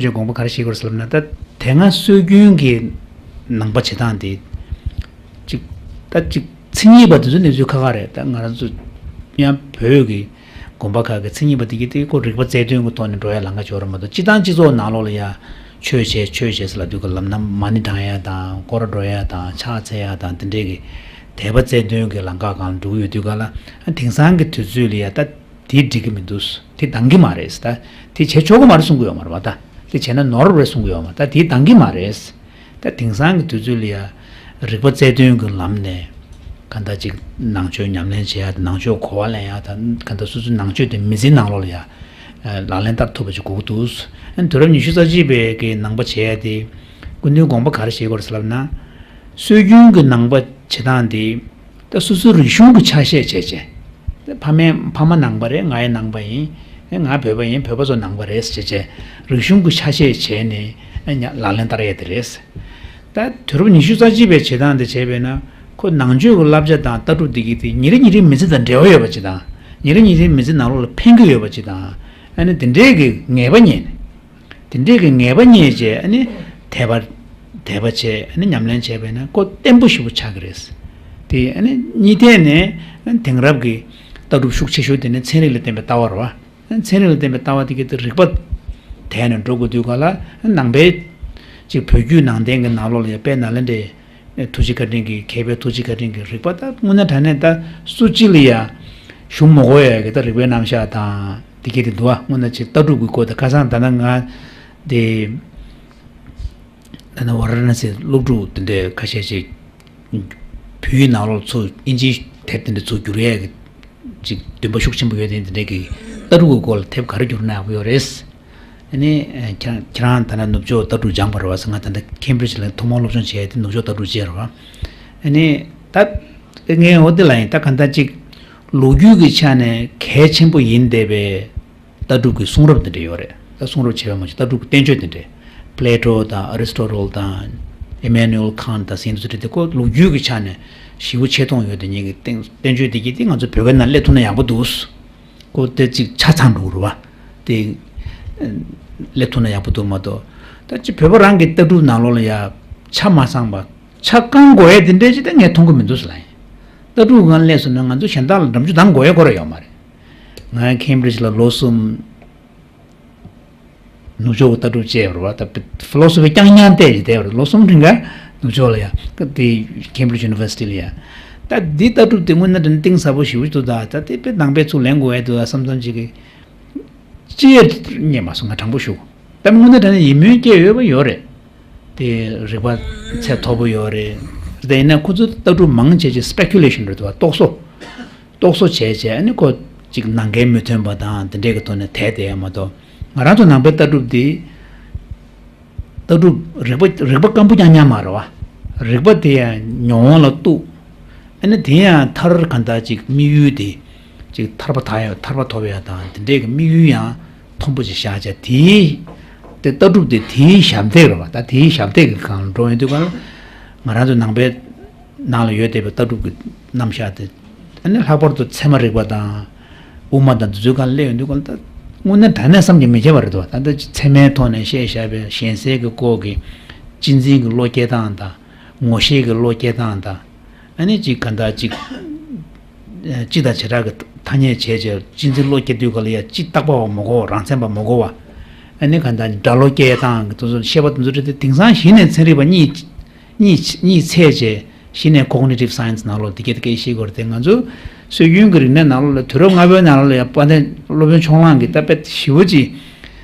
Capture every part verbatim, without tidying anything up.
ཅན་དགོངས་པ་ག་རེ་བཞེས་དགོས་ཟེར་ལབ་ན། ད་དེ་སྔ་སྲོལ་རྒྱུན་གྱི་ནང་པ་བྱེད་སྟངས་དེ་ཅིག་ད་ཅིག་མཚན་ཉིད་པ་དེ་ཚོ་གནས་ཚུལ་ཁག་ཁག་རེད། ད་ང་རང་ཚོ་ཡང་བོད་ཀྱི་དགོན་པ་ཁག་གི་མཚན་ཉིད་པ་དེ་གི་དེ་ཁོ་རིག་པ་རྩལ་འདོན་གྱི་ཐོག་ནས་འགྲོ་ཡ་ལམ་ཁ་ཅིག་ཡོད་རེད་མ་གཏོགས། སྤྱི་བཏང་སྤྱི་ཚོགས་ནང་ལོགས་ལ་ཡ་ཆོས་བྱེད་ཆོས་བྱེད་ཟེར་ལབ་དུས་ཀ་ལམ་སྣ་མ་ཎི་བགྲང་ཡ་དང་། སྐོར་ར་འགྲོ་ཡ་དང་ཕྱག་འཚལ་ཡ་དང་དེ་འདྲས་ཀྱི་དད་པ་རྩལ་འདོན་གྱི་ལམ་ཁ་སྒང་ལ་འགྲོ་གི་ཡོད་དུས་ཀ་ལ། དེང་སང་གི་དུས་ཚོད་ལ་ཡ་ད་དེ་འགྲིག་གི་མི་འདུག་དེ་འདང་གི་མ་རེད། ད་དེ་བྱེད་ཆོག་གི་མ་རེད་གསུང་གི་ཡོད་མ་རེད་བ། ད་དེ་བྱས་ན་ནོར་རེད་གསུང་གི་ཡོད་མ་རེད། ད་དེ་འདང་གི་མ་རེད། ད་དེང་སང་གི་དུས་ཚོད་ལ་ཡ་རིག་པ་རྩལ་འདོན་གྱི་ལམ་ནས་གང་ལྟར་ཅིག་ནང་ཆོས་ཉམས་ལེན་བྱེད་ཡ་དང་། ནང་ཆོས་གོ་བ་ལེན་ཡ་དང་། གང་ལྟར་སོ་སོའི་ནང་ཆོས་དེ་མི་ཚེའི་ནང་ལོགས་ལ་ཡ་ལག་ལེན་བསྟར་ཐུབ་པ་ཅིག་དགོས་ཀྱི་འདུག་དུས་རབས་ཉི་ཤུ་རྩ་གཅིག་པའི་གི་ནང་པ་བྱེད་ཡ་དེ་སྐུ་མདུན་དགོངས་པ་ག་རེ་བཞེས་དགོས་རེད་ཟེར་ལབ་ན། སྲོལ་རྒྱུན་གྱི་ནང་པ་བྱེད་སྟངས་དེ་ད་སོ་སོའི་རིག་གཞུང་གི་ཆ་ཤས་བྱས་བྱས། ད་ཕ་མའི་ཕ་མ་ནང་པ་རེད། ང་ཡང་ནང་པ་ཡིན། ང་བོད་པ་ཡིན། བོད་པ་ཚོ་ནང་པ་རེད་བྱས་བྱས། རིག་གཞུང་གི་ཆ་ཤས་བྱས་ནས་ལག་ལེན་བསྟར་ཡས་དེ་རེད། ད་དུས་རབས་ཉི་ཤུ་རྩ་གཅིག་པའི་བྱེད་སྟངས་དེ་བྱས་པས་ན། ཁོ་ནང་ཆོས་ཀྱི་བསླབ་བྱ་དང་ལྟ་གྲུབ་འདི་གི་དེ་ཉིན་རེ་ཉིན་རེའི་མི་ཚེ་དང་འབྲེལ་བ་ཡོད་པ་ཅིག་དང་། ཉིན་རེ་ཉིན་རེའི་མི་ཚེ་ནང་ལོགས་ལ་ཕན་གྱི་ཡོད་པ་ཅིག་དང་། ཨ་ནི་དེ་འདྲའི་གི་ངེས་པ་རྙེད་ནས། དེ་འདྲའི་གི་ངེས་པ་རྙེད་བྱས། ཨ་ནི་དད་པ་དད་པ་བྱས། ཨ་ནི་ཉམས་ལེན་བྱས་པས་ན་ཁོ་བརྟན་པོ་ཞེ་པོ་ཆགས་ཀྱི་རེད། དེ་ཨ་ནི་གཉིས་ཐད་ནས་དེང་རབས་ཀྱི་ལྟ་གྲུབ་ཤུགས་ཆེ་ཤོས་དེ་ནི་ཚན་རིག་ལ་བརྟེན་པའི་ལྟ་བ་རེད་བ། ཚན་རིག་ལ་བརྟེན་པའི་ལྟ་བ་དེ་གའི་དེ་རིག་པ་དེད་ནས་འགྲོ་དགོས་དུས་ག་ལ། ནང་པའི་ཅིག་བོད་བརྒྱུད་ནང་བསྟན་གྱི་ནང་ལོགས་ལ་ཡ་དཔལ་ནཱ་ལེནྡྲའི་ཐུགས་རྗེ་བཀའ་དྲིན་གྱི། མཁས་པའི་ཐུགས་རྗེ་བཀའ་དྲིན་གྱི་རིག་པ། ད་དངོས་གནས་དྲང་གནས་ད་སུ་གཅིག་ལ་ཡ་ཞུམ་མ་དགོས་ཡ་གི་ད་རིག་པའི་རྣམ་གཞག་དང་དེ་གའི་དེ་འདུག་བ། དངོས་གནས་ཅིག་ལྟ་གྲུབ་ཀྱི་སྐོར་དེ། ཁ་སང་ད་ལྟ་ང་དེ་ད་ལྟ་ཝཱ་ར་ཎ་སིའི་སློབ་ཕྲུག་དེ་འདྲའི་ཁ་ཤས་ཅིག་བོད་ཡིག་ནང་ལོགས་ཚུར་ཨིན་ཇིའི་དེབ་དེ་འདྲ་ཚུར་བསྒྱུར་ཡས་ཀྱི་ཅིག་འདུན་པ་ཤུགས་ཆེན་པོ་ཡོད་དེ། དེ་འདྲའི་གི་ལྟ་གྲུབ་ཀྱི་སྐོར་ལ་དེབ་ག་རེ་བསྒྱུར་ན་ཡག་པོ་ཡོད་རེད། ཨ་ནི་ཁྱེད་ཁྱེད་རང་ད་ལྟ་ནུབ་ཕྱོགས་ལྟ་གྲུབ་སྦྱངས་པ་རེད་བ། ང་ད་ལྟ་ཁེམ་བྷྲིཇ་ལ་ཐོག་མར་སློབ་སྦྱོང་བྱས་ཏེ་ནུབ་ཕྱོགས་ལྟ་གྲུབ་བྱས་རེད་བ། ཨ་ནི་ད་ངས་འོ་དེ་ལ་ཡིན། ད་གང་ལྟར་ཅིག་ལོ་རྒྱུས་ཀྱི་ཆ་ནས་གལ་ཆེན་པོ་ཡིན་བསྡད་པའི་ལྟ་གྲུབ་ཀྱི་གསུང་རབ་དེ་འདྲ་ཡོད་རེད། ད་གསུང་རབ་བྱས་པ་མ་གཏོགས་ལྟ་གྲུབ་ཀྱི་བསྟན་བཅོས་དེ་འདྲ། པླེ་ཏོ་དང་ཨ་རི་སི་ཏོ་ཏལ་དང་ཨེ་མ་ནུ་ཨེལ་ཁཱན་དང་ཟེར་མཁན་དེ་ཚོ་དེ་ཁོ་ལོ་རྒྱུས་ཀྱི་ཆ་ནས་ཞེ་པོ་ཆེ་མཐོང་ཡོད་དེ། ངེད་ཀྱི་བསྟན་བསྟན་བཅོས་དེ་གྱིས་དེ་ང་ཚོ་བོད་སྐད་ནང་སླེབས་ཐུབ་ན་ཡག་པོ་འདུག་ཁོ་དེ་ཅིག་ཆ་ཚང་འགྲོ་རུ་བ་དེ་སླེབས་ཐུབ་ན་ཡག་པོ་འདུག་མ་གཏོགས། ད་ཅིག་བོད་པ་རང་གི་ལྟ་གྲུབ་ནང་ལོགས་ལ་ཡ་ཆ་མ་ཚང་པ། ཆ་བཀང་དགོས་ཡས་དེ་འདྲས་ཅིག་ད་ངས་མཐོང་གི་མི་འདུག་ཟེར་ལ་ཡིན། ལྟ་གྲུབ་སྒང་སླེབས་སོང་ན་ང་ཚོ་གཞན་དག་ལ་འགྲམ་ཆུ་ལྡང་དགོས་ཡས་ཁོ་རང་ཡོད་མ་རེད། ང་ཁེམ་བྷྲིཇ་ལ་ལོ་གསུམ་ནུབ་ཕྱོགས་ཀྱི་ལྟ་གྲུབ་བྱས་པ་རེད་བ། ད་ཕི་ལོ་སོ་ཕི་རྐྱང་རྐྱང་བལྟས་ཀྱི་བསྡད་པ་རེད། ལོ་གསུམ་རིང་ག་ནུབ་ཕྱོགས་ལ་ཡ་དེ་ཁེམ་བྷྲིཇ་ཡུ་ནི་ཝར་སི་ཊི་ལ་ཡ། ད་འདི་ལྟ་གྲུབ་དེ་དངོས་གནས་དྲང་གཏིང་ཟབ་པོ་ཞེ་པོ་འདུག་ད་ད་དེ་དཔེ་ནང་པའི་ཚུར་ལེན་དགོས་ཡས་འདུག་ད་བསམ་བསམ་ཅིག་གི་ཅི་ཡང་རྙེད་མ་སོང་། ང་དྲང་པོ་ཞུ། ད་དངོས་གནས་དྲང་གནས་ཡིད་སྨོན་སྐྱེ་འོས་པ་ཡོད་རེད། དེ་རིག་པ་ཚད་མཐོ་པོ་ཡོད་རེད། དེ་ཡིན་ན་ཁོ་ཚོ་ལྟ་གྲུབ་མང་ཆེ་ཆེ་སི་པེ་ཀུ་ལེ་ཤན་རེད་འདུག་བ། རྟོག་བཟོ། རྟོག་བཟོ་བྱས་བྱས་ཨ་ནི་ཁོ་ཅིག་ནང་འགལ་མི་ཐོན་པ་དང་དེ་འདྲའི་གི་ཐོག་ནས་དེད་དེ་ཡ་མ་གཏོགས། ང་རང་ཚོ་ནང་པའི་ལྟ་གྲུབ་འདི་ལྟ་གྲུབ་རིག་པ་རིག་པ་སྐམ་པོ་རྐྱང་རྐྱང་མ་རེད་བ། རིག་པ་དེ་ཡང་ཉོན་མོངས་ལ་གཏུགས། ཨ་ནི་དེ་ཡང་མཐར་གང་ལྟར་ཅིག་དམིགས་ཡུལ་དེ་ཅིག་ཐར་པ་དག་ཡ། ཐར་པ་ཐོབ་ཡ་དང་དེ་འདྲའི་གི་དམིགས་ཡུལ་ཡང་མཐོན་པོ་ཅིག་བཞག་བྱས། དེའི་དེ་ལྟ་གྲུབ་དེ་དེའི་ཞབས་འདེགས་རེད་བ། ད་དེའི་ཞབས་འདེགས་ཀྱི་སྒང་ལ་འགྲོ་ཡོང་དུས་ག་ལ་ང་རང་ཚོ་ནང་པའི་ནང་ལ་ཡོད་བསྡད་པའི་ལྟ་གྲུབ་ཀྱི་རྣམ་གཞག་དེ། ཨ་ནི་ལྷག་པར་དུ་ཚད་མ་རིག་པ་དང་དབུ་མ་དང་དེ་ཚོའི་སྒང་ལ་སླེབས་ཡོང་དུས་ག་ལ་ད་དངོས་གནས་དྲང་གནས་བསམ་གྱིས་མི་ཁྱབ་པ་རེད་འདུག་ད་ལྟ་ཚད་མའི་ཐོག་ནས་བཤད་བཞག་པའི་གཞན་སེལ་གྱི་སྐོར་གྱི་གཅེས་འཛིན་གྱི་བློ་སྐྱེ་སྟངས་དང་། ངོ་ཤེས་ཀྱི་བློ་སྐྱེ་སྟངས་དང་། ཨ་ནི་ཅིག་ག་འདྲ་ཅིག་སྤྱི་དང་བྱེ་བྲག་གི་ཐ་སྙད་བྱས་བྱས་གཅེས་འཛིན་བློ་སྐྱེ་དུས་ག་ལ་ཡ་སྤྱི་རྟག་པ་བ་མ་གོ་བ། རང་མཚན་པ་མ་གོ་བ། ཨ་ནི་ག་འདྲ་སྒྲ་བློ་སྐྱེ་སྟངས་ཀྱི་དེ་ཚོ་བཤད་པ་དེ་ཚོ་རེད་དེ། དེང་སང་གཞི་ནས་ཚན་རིག་པ་གཉིས་གཉིས་གཉིས་ཚད་བྱས་གཞི་ནས་ཀོག་ནི་ཊིབ་སའེན་སི་ནང་ལོགས་དེ་སྐད་དེ་སྐད་བཤད་དགོས་རེད་དེ། ང་ཚོ་སྲོལ་རྒྱུན་གྱི་རིག་གནས་ནང་ལོགས་ལ་དུས་རབས་སྔ་པོའི་ནང་ལོགས་ལ་ཡ་དཔལ་ལྡན་སློབ་དཔོན་ཕྱོགས་གླང་གིས་ད་དཔེ་ཞེ་པོ་ཅིག་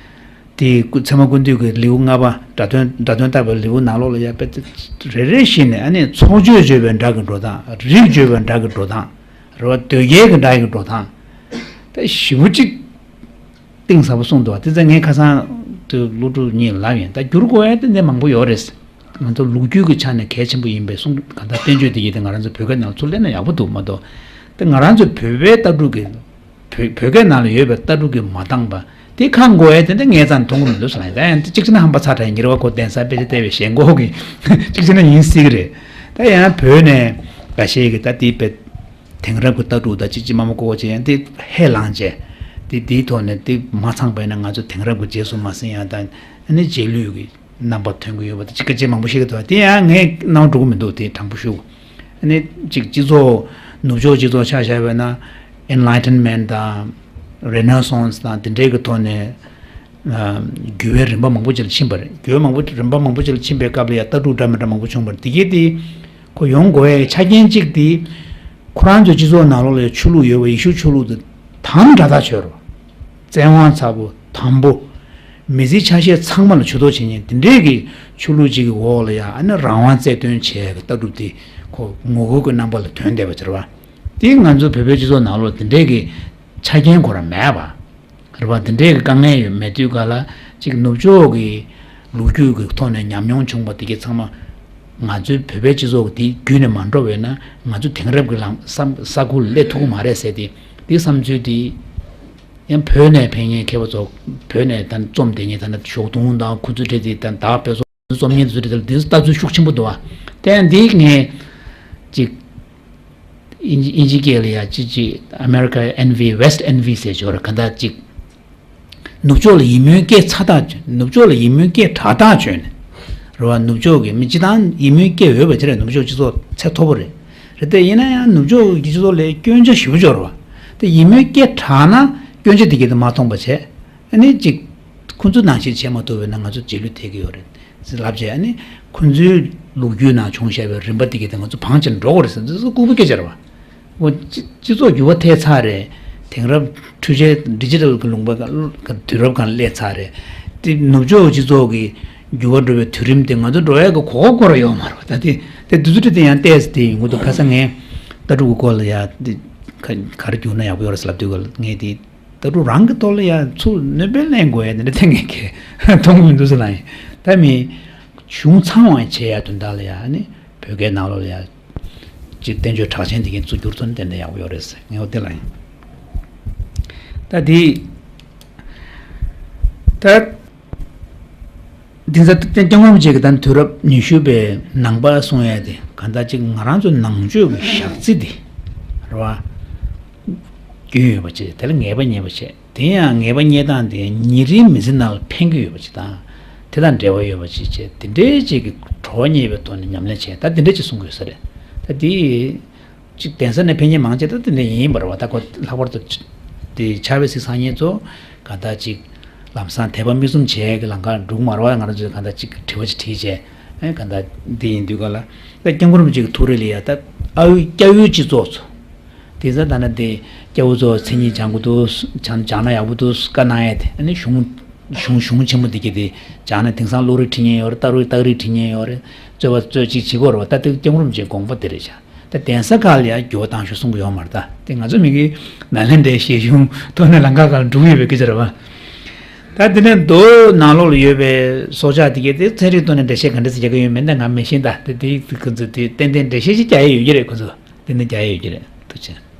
དེའི་སྐུ་ཚད་མ་ཀུན་བཏུས་ཀྱི་ལེའུ་ལྔ་པ། སྒྲ་དོན་སྒྲ་དོན་བརྟག་པའི་ལེའུ་ནང་ལོགས་ལ་ཡ་དཔེ་རེ་རེ་བཞིན་ནས་ཨ་ནི་ཚོགས་ཆོས་བརྗོད་པའི་སྒྲ་གི་འགྲོ་སྟངས། རིགས་བརྗོད་པའི་སྒྲ་གི་འགྲོ་སྟངས་རེད་བ། དོལ་རྒྱལ་གྱི་སྒྲ་ཡི་འགྲོ་སྟངས་དཔེ་ཞེ་པོ་ཅིག་གཏིང་ཟབ་པོ་གསུངས་འདུག་བ། དེ་ཚོ་ངས་ཁ་སང་དུ་སློབ་ཕྲུག་གཉིས་ལ་ལབ་ཡིན། ད་བསྒྱུར་དགོས་ཡ་དེ་འདྲ་མང་པོ་ཡོད་རེད། ང་ཚོ་ལོ་རྒྱུས་ཀྱི་ཆ་ནས་གལ་ཆེན་པོ་ཡིན་པའི་གསུང་གང་ལྟར་བསྟན་བཅོས་དེ་ཡིན་དེ་ང་རང་ཚོ་བོད་སྐད་ནང་ཚུར་སླེབས་ན་ཡག་པོ་འདུག་མ་གཏོགས། དེ་ང་རང་ཚོ་བོད་པའི་ལྟ་གྲུབ་ཀྱི་བོད་བོད་སྐད་ནང་ལ་ཡོད་པའི་ལྟ་གྲུབ་ཀྱི་མ་འདང་པ་དེ་ཁ་འགོ་ཡས་དེ་འདྲ་ངས་ཙང་མཐོང་གི་མི་འདུག་ཟེར་ལ། ད་ཡང་གཅིག་བྱས་ན་ཧམ་པ་ཚ་དྲགས་ཡིན། ཉེ་རང་བ་ཁོ་གདན་ས་དཔེ་ཆ་བལྟས་པའི་ཞེན་ཁོག་གི་གཅིག་བྱས་ན་ཡིན་སྲིད་ཀྱི་རེད། ད་ཡང་བོད་ནས་འགའ་ཤས་ཀྱིས་ད་དེའི་དཔེ་དེང་རབས་ཀྱི་ལྟ་གྲུབ་དང་གཅིག་གཅིག་མ་མ་ཀོ་ཀོ་བྱས་ཡང་དེ་ཧེ་ལངས་བྱས། དེ་དེའི་ཐོག་ནས་དེ་མ་ཚང་པ་ཡིན་ན་ང་ཚོ་དེང་རབས་ཀྱི་རྗེས་སུ་མ་ཟིན་ཡ་དང་ ཨ་ནི་རྗེས་ལུས་ཀྱི་རྣམ་པ་ཐོན་གྱི་ཡོད་པ་དེ་ཅིག་སྐད་ཆ་མང་པོ་བཤད་ཀྱི་འདུག་དེ་ཡང་ངས་སྣང་བ་འགྲོ་གི་མི་འདུག་དེ་དྲང་པོ་ཞུ། ཨ་ནི་ཅིག་སྤྱི་ཚོགས་ནུབ་ཕྱོགས་སྤྱི་ཚོགས་ཆ་བཞག་པ་ན་Enlightenment་དང་Renaissance་དང་དེ་འདྲའི་གི་ཐོག་ནས་འགྱུར་བའི་རིམ་པ་མང་པོ་ཅིག་ལ་ཕྱིན་པ་རེད། འགྱུར་བ་མང་པོ་རིམ་པ་མང་པོ་ཅིག་ལ་ཕྱིན་པའི་སྐབས་ལ་ཡང་ལྟ་གྲུབ་འདྲ་མི་འདྲ་མང་པོ་བྱུང་བ་རེད། དེ་གའི་དེ་ཁོ་ཡོང་དགོས་ཡའི་ཆ་རྐྱེན་གཅིག་དེ་ཁོ་རང་ཚོའི་སྤྱི་ཚོགས་ནང་ལོགས་ལ་ཆོས་ལུགས་ཡོད་པ་ཡེ་ཤུ་ཆོས་ལུགས་དེ་དམ་དྲག་ཐག་ཆོད་རེད། བཙན་དབང་ཚ་པོ་དམ་པོ། མི་ཚེའི་ཆ་ཤས་ཚང་མ་ལ་ཇུས་གཏོགས་བྱེད་མཁན་དེ་འདྲའི་གི་ཆོས་ལུགས་གཅིག་གི་འོག་ལ་ཡང་ཨ་ནི་རང་དབང་རྩོད་དོན་བྱེད་ཡ་གི་ལྟ་གྲུབ་དེ་ཁོ་ངོ་རྒོལ་གྱི་རྣམ་པ་ལ་ཐོན་བསྡད་པ་ཅིག་རེད་བ། དེ་ང་ཚོ་བོད་པའི་སྤྱི་ཚོགས་ནང་ལོགས་དེ་འདྲའི་གི་ཆ་རྐྱེན་ཁོ་རང་མེད་པ་རེད་བ། དེ་འདྲའི་གི་དཀའ་ངལ་ཡོད་མེད་དུས་ག་ལ་ཅིག་ནུབ་ཕྱོགས་ཀྱི་ལོ་རྒྱུས་ཀྱི་ཐོག་ནས་ཉམས་མྱོང་བྱུང་བ་དེ་གི་ཚང་མ་ང་ཚོའི་བོད་པའི་སྤྱི་ཚོགས་ཀྱི་དེ་བརྒྱུད་ནས་མ་འགྲོ་བས་ན་ང་ཚོ་དེང་རབས་ཀྱི་ལམ་ས་ས་ཁུལ་སླེབས་ཐུབ་ཀྱི་མ་རེད་ཟེར་ཏེ་དེ་བསམ་ཚུལ་དེ། ཡང་བོད་ནས་ཕེབས་མཁན་མཁས་པ་ཚོ་བོད་ནས་ད་རྩོམ་དེ་ཉིད་ད་ནི་ཞོགས་དུང་དང་ཁུ་ཚུར་ཁྲིད་དེ་ད་བདག་དཔེ་ཚོ་རྩོམ་ཉིད་དུ་ཚུར་ཁྲིད་དེ་འདི་ལྟ་ཚུལ་ཤུགས་ཆེན་པོ་འདུག་བ། དེ་ཡང་འདི་ངས་ཅིག་ཨིན་ཨིན་ཇི་སྐད་ལ་ཡ་ཅི་ཅི་America Envy West Envy ཟེར་ཞོར་ག་འདྲ་ཅིག་ནུབ་ཕྱོགས་ལ་ཡིད་སྨོན་སྐྱེ་ཚ་ཐག་ཆོད། ནུབ་ཕྱོགས་ལ་ཡིད་སྨོན་སྐྱེ་དྲག་ཐག་ཆོད་ནས་རེད་བ། ནུབ་ཕྱོགས་ཀྱི་མི་སྤྱི་བཏང་ཡིད་སྨོན་སྐྱེ་འོས་པ་ཅི་རེད། ནུབ་ཕྱོགས་སྤྱི་ཚོགས་ཚད་མཐོ་པོ་རེད། རེད་དེ་ཡིན་ན་ཡང་ནུབ་ཕྱོགས་ཀྱི་སྤྱི་ཚོགས་ལ་སྐྱོན་ཆ་ཞེ་པོ་ཅིག་ཡོད་རེད་བ། དེ་ཡིད་སྨོན་སྐྱེ་དྲག་ན་སྐྱོན་ཆ་དེ་གྱད་དུ་མ་མཐོང་པ་བྱས། ཨ་ནི་ཅིག་ཁོ་ཚོ་ནང་བཞིན་བྱེད་མ་ཐུབ་པས་ན་ང་ཚོ་རྗེས་ལུས་ཐེབས་ཀྱི་ཡོད་རེད་ཟེར་ལབ་བྱས། ཨ་ནི་ཁོ་ཚོའི་ལོ་རྒྱུས་ནང་བྱུང་བཞག་པའི་རིམ་པ་དེ་གྱད་དུ་ང་ཚོ་བང་ཆེན་འགྲོ་དགོས་རེད་ཟེར་འདི་ཚོ་ལྐུགས་པའི་སྐད་ཆ་རེད་བ། འོ་སྤྱི་སྤྱི་ཚོགས་འགྱུར་བ་ཐེབས་ཚར་རེད། དེང་རབས་འཕྲུལ་ཆས་ཌི་ཇི་ཊལ་གྱི་ལུང་པ་ག་དུས་རབས་གང་སླེབས་ཚར་རེད། དེ་ནུབ་ཕྱོགས་སྤྱི་ཚོགས་ཀྱི་འགྱུར་བ་འགྲོ་བའི་དུས་རིམ་དེ་ང་ཚོ་འགྲོ་ཡག་གི་གོ་སྐབས་སྐོར་ཡོད་མ་རེད་བ། ད་དེ་དེ་དུས་ཚོད་དེ་ཡང་ཏོག་ཙམ་དེ་ཡོང་གི་འདུག་ཁ་སང་ངས་ལྟ་གྲུབ་ཀྱི་སྐོར་ལ་ཡ་དེ་ག་ག་རེ་བསྒྱུར་ན་ཡག་པོ་ཡོད་རེད་ཟེར་ལབ་དུས་ག་ལ་ངས་དེ་ལྟ་གྲུབ་རང་གི་ཐོག་ལ་ཡ་ཚུར་སྣོན་པ་ལེན་དགོས་ཡ་དེ་འདྲ་ཐེངས་ངས་གས་མཐོང་གི་མི་འདུག་ཟེར་ལབ་ཡིན། ད་མི་གཞུང་ཚང་བ་བྱེད་ཡ་དོན་དག་ལ་ཡ་ནི་བོད་སྐད་ནང་ལོགས་ལ་ཡ། ཅིག་བསྟན་བཅོས་གྲགས་ཅན་དེ་གའི་བཙུགས་རྒྱུར་ཚོ་ནི་ཏན་ཏན་ཡག་པོ་ཡོད་རེད་ཟེར་ངས་འོ་དེ་ལ་ཡིན། ད་དེ་ད་དེང་སང་སྐྱབས་མགོན་རིན་པོ་ཆེ་གི་ད་དུས་རབས་ཉི་ཤུ་པའི་ནང་པ་གསུང་ཡ་དེ་གང་ལྟར་ཅིག་ང་རང་ཚོ་ནང་ཆོས་ཀྱི་ཞག་རྩི་དེ་རེད་བ། སྐྱོན་ཡོད་པ་བྱས་དེ་ལ་ངེས་པ་རྙེད་པ་བྱས། དེ་ཡང་ངེས་པ་རྙེད་སྟངས་དེ་ཉིན་རེའི་མི་ཚེ་ནང་ལ་ཕན་གྱི་ཡོད་པ་ཅིག་དང་། དེ་དང་འབྲེལ་བ་ཡོད་པ་ཅིག་བྱས་དེ་འདྲའི་ཅིག་གི་གྲོགས་རྙེད་པའི་ཐོག་ནས་ཉམས་ལེན་བྱས་ད་དེ་འདྲ་ཅིག་གསུང་དགོས་ས་རེད། ད་དེ་ཅིག་གདན་ས་ནས་ཕན་ཉེས་མང་ཆེ་ད་དེ་འདྲ་ཡིན་པ་རེད་བ། ད་ཁོ་ལྷག་པར་དུ་དེ་ཕྱག་དཔེ་གཟིགས་སང་ཉིན་ཚོ་ག་ད་ཅིག་ལམ་སང་དད་པ་མིག་བཙུམ་བྱས་ཀྱི་ལམ་ཁ་འགྲོ་གི་མ་རེད་བ། ང་རང་ཚོས་ག་ད་ཅིག་དྲི་བ་ཅིག་དྲིས་བྱས་ཨེ་ག་ད་འདི་ཡིན་དུས་ག་ལ་ད་སྐྱབས་མགོན་རིན་པོ་ཆེ་གི་ཐུགས་རེ་ལ་ཡ་ད་ཨ་ཡུ་སྐྱབས་ཡུལ་སྤྱི་ཚོགས་ཚོ། དེ་ཚོ་ད་ནི་དེ་སྐྱ་བོ་ཚོ་མཚན་ཉིད་སྦྱང་དགོས་འདུག་སྦྱང་སྦྱང་ན་ཡག་པོ་འདུག་བཀའ་གནང་ཡས་དེ་ཨ་ནི་གཞུང་གཞུང་གཞུང་ཆེན་མོ་འདི་གི་དེ་སྦྱང་ན་དེང་སང་བློ་རིག་ཁྲིད་མཁན་ཡོད་རེད། རྟགས་རིགས་རྟགས་རིགས་ཁྲིད་མཁན་ཡོད་རེད། རྩོད་པ་རྩོད་ཅིག་བྱེད་དགོས་རེད་བ། ད་དེ་སྐྱབས་མགོན་རིན་པོ་ཆེའི་དགོངས་པ་དེ་རེད་ཤག་ད་གདན་ས་ཁག་ལ་ཡང་འགྱུར་བ་བཏང་ཤོག་གསུང་གི་ཡོད་མ་རེད། ད་དེ་ང་ཚོ་མི་གི་ནཱ་ལེནྡྲའི་བཤད་གཞུང་ཐོག་ནས་ལམ་ཁ་ཁག་ལ་འགྲོ་གི་ཡོད་པའི་སྐད་ཆ་རེད་བ། ད་དེ་ནས་མདོ་ནང་ལོགས་ལ་ཡོད་པའི་སྲོག་ཆགས་དེ་གས་དེ་ཚན་རིག་ཐོག་ནས་འགྲེལ་བཤད་ག་འདྲ་ཞིག་རྒྱག་གི་ཡོད་མེད་ད་ང་མི་ཤེས། ད་དེ་དེ་ཁོ་ཚོ་དེ་ཏན་ཏན་འགྲེལ་བཤད་ཞིག་རྒྱག་ཡས་ཡོད་ཀྱི་རེད། ཁོ་ཚོ་ཏན་ཏན་རྒྱག་ཡས་ཡོད་ཀྱི་རེད། ཐུགས་རྗེ་ཆེ།